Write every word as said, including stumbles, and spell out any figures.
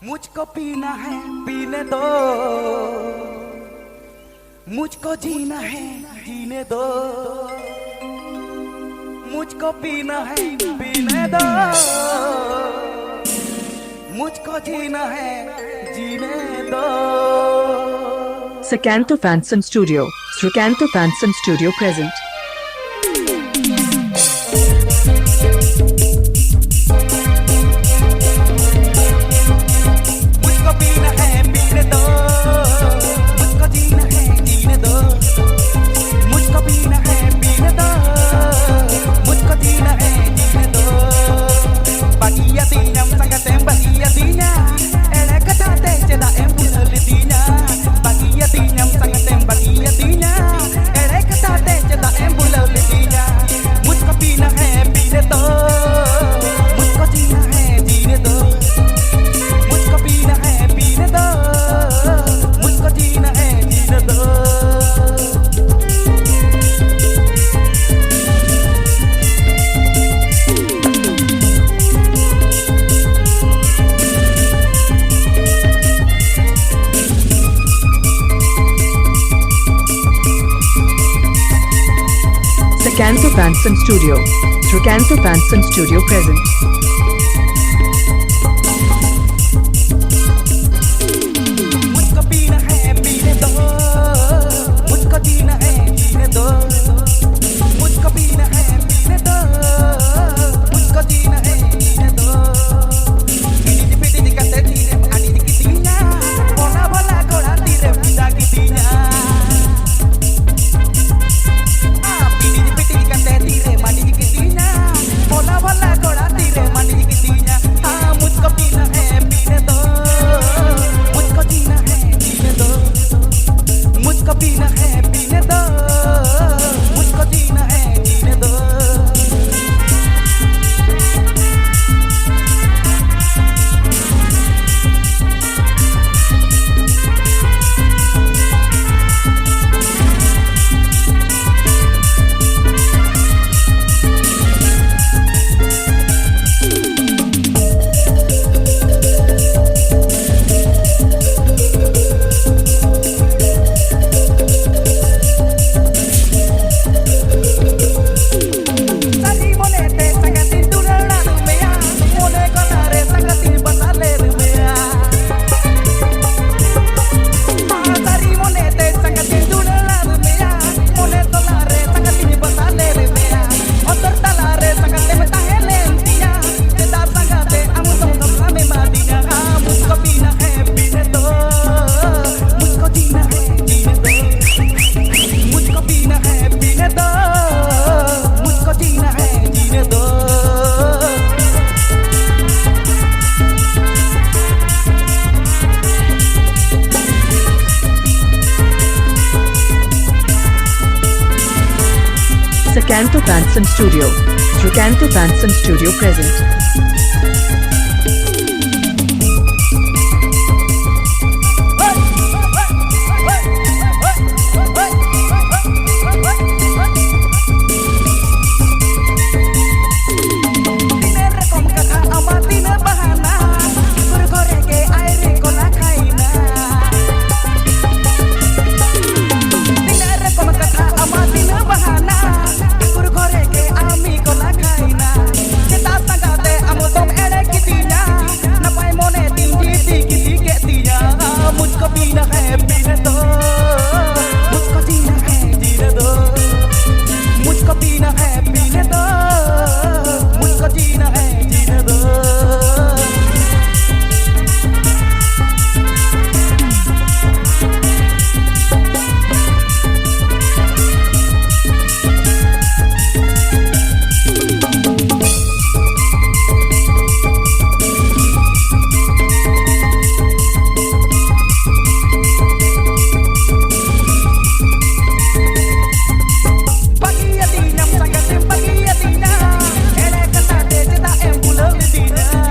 मुझको पीना है पीने दो, मुझको जीना है जीने दो, मुझको पीना है पीने दो, मुझको जीना है जीने दो। Sakanto Fansom Studio. Sakanto Fansom Studio present. मुझको पीना है पीने दो, मुझको जीना है जीने दो, मुझको पीना है पीने दो, मुझको जीना है जीने दो। ᱵᱟᱹᱜᱤᱭᱟᱫᱤᱧᱟᱢ ᱥᱟᱸᱜᱟᱛᱮᱢ ᱵᱟᱹᱜᱤᱭᱟᱫᱤᱧᱟ, ᱮᱲᱮ ᱠᱟᱛᱷᱟ ᱛᱮ ᱪᱮᱫᱟᱜ ᱮᱢ ᱵᱩᱞᱟᱹᱣ ᱞᱤᱫᱤᱧᱟ? ᱵᱟᱹᱜᱤᱭᱟᱫᱤᱧᱟᱢ ᱥᱟᱸᱜᱟᱛᱮᱢ ᱵᱟᱹᱜᱤᱭᱟᱫᱤᱧᱟ, ᱮᱲᱮ ᱠᱟᱛᱷᱟ ᱛᱮ ᱪᱮᱫᱟᱜ ᱮᱢ ᱵᱩᱞᱟᱹᱣ ᱞᱤᱫᱤᱧᱟ? मुझको पीना है पीने दो, मुझको जीना है जीने दो, मुझको पीना है पीने दो, मुझको जीना है जीने दो। Sakanto Fansom Studio. Sakanto Fansom Studio present. मुझको पीना है पीने दो, मुझको जीना है जीने दो, मुझको पीना है पीने दो, मुझको जीना है जीने दो। ᱯᱤᱴᱤᱡ ᱯᱤᱴᱤᱡ ᱠᱟᱛᱮ ᱛᱤᱨᱮᱢ ᱟᱹᱰᱤᱡ ᱠᱤᱫᱤᱧᱟ, ᱵᱷᱚᱞᱟ ᱵᱷᱚᱞᱟ ᱠᱚᱲᱟ ᱛᱤᱨᱮᱢ ᱵᱤᱫᱟ ᱠᱤᱫᱤᱧᱟ? ᱯᱤᱴᱤᱡ ᱯᱤᱴᱤᱡ ᱠᱟᱛᱮ ᱛᱤᱨᱮᱢ ᱟᱹᱰᱤᱡ ᱠᱤᱫᱤᱧᱟ, ᱵᱷᱚᱞᱟ ᱵᱷᱚᱞᱟ ᱠᱚᱲᱟ ᱛᱤᱨᱮᱢ Canto Panson Studio. Through Canto Panson Studio present. ᱛᱤᱱᱟᱹᱜ ᱨᱚᱠᱚᱢ ᱠᱟᱛᱷᱟ ᱟᱢᱟᱜ ᱛᱤᱱᱟᱹᱜ ᱵᱟᱦᱟᱱᱟ, ᱠᱩᱨ ᱜᱷᱚᱨᱮ ᱜᱮ ᱟᱭᱨᱮ ᱠᱚ ᱞᱟᱠᱷᱟᱭᱱᱟ᱾ ᱛᱤᱱᱟᱹᱜ ᱨᱚᱠᱚᱢ ᱠᱟᱛᱷᱟ ᱟᱢᱟᱜ ᱛᱤᱱᱟᱹᱜ ᱵᱟᱦᱟᱱᱟ, ᱠᱩᱨ ᱜᱷᱚᱨᱮ ᱜᱮ ᱟᱢᱤ ᱠᱚ ᱞᱟᱠᱷᱟᱭᱱᱟ᱾ ᱥᱮᱛᱟᱜ ᱥᱟᱸᱜᱟ ᱛᱮ ᱟᱢ ᱫᱚᱢ ᱮᱲᱮ ᱠᱤᱫᱤᱧᱟ, ᱱᱟᱯᱟᱭ ᱢᱚᱱᱮ ᱛᱤᱧ ᱡᱤᱛᱤ ᱠᱤᱫᱤ ᱠᱮᱫ ᱛᱤᱧᱟ᱾ ᱢᱩᱡᱽᱠᱚ ᱯᱤᱱᱟ ᱦᱮ ᱯᱤᱱᱟ ᱫᱚ, ᱢᱩᱡᱽᱠᱚ ᱡᱤᱱᱟ ᱦᱮ ᱡᱤᱱᱟ ᱫᱚ, ᱢᱩᱡᱽᱠᱚ ᱯᱤᱱᱟ ᱦᱮ ᱯᱤᱱᱟ ᱫᱚ, ᱢᱩᱡᱽᱠᱚ ᱡᱤᱱᱟ ᱦᱮ ᱡᱤᱱᱟ ᱫᱚ᱾ ᱵᱟᱹᱜᱤᱭᱟᱹᱫᱤᱧᱟᱢ ᱥᱟᱸᱜᱟᱛᱮᱢ ᱵᱟᱹᱜᱤᱭᱟᱹᱫᱤᱧᱟ, ᱮᱲᱮ ᱠᱟᱛᱷᱟ ᱛᱮ ᱪᱮᱫᱟᱜ ᱮᱢ ᱵᱩᱞᱟᱹᱣ ᱞᱤᱫᱤᱧᱟ?